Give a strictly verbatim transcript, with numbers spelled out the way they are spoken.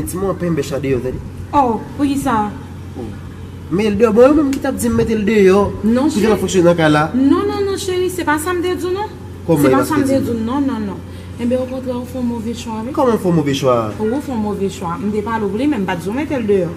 Ti mwen anpè bèch la deyò, tande. Oh, poukisa? Men l deyò, bon, yo menm ki t ap di m mete l deyò. Non, cheri. Ki jan l ap fonksyone nan kay la? Non, non, non, cheri, se pa sa m te di w, non. Kòman e pa sa m te di w? Non, non, non. Enben, okontrè, ou fè yon move chwa, wi. Kòman m fè yon move chwa? Ou fè yon move chwa. M te pale w pou li, men m pa t di w mete l deyò.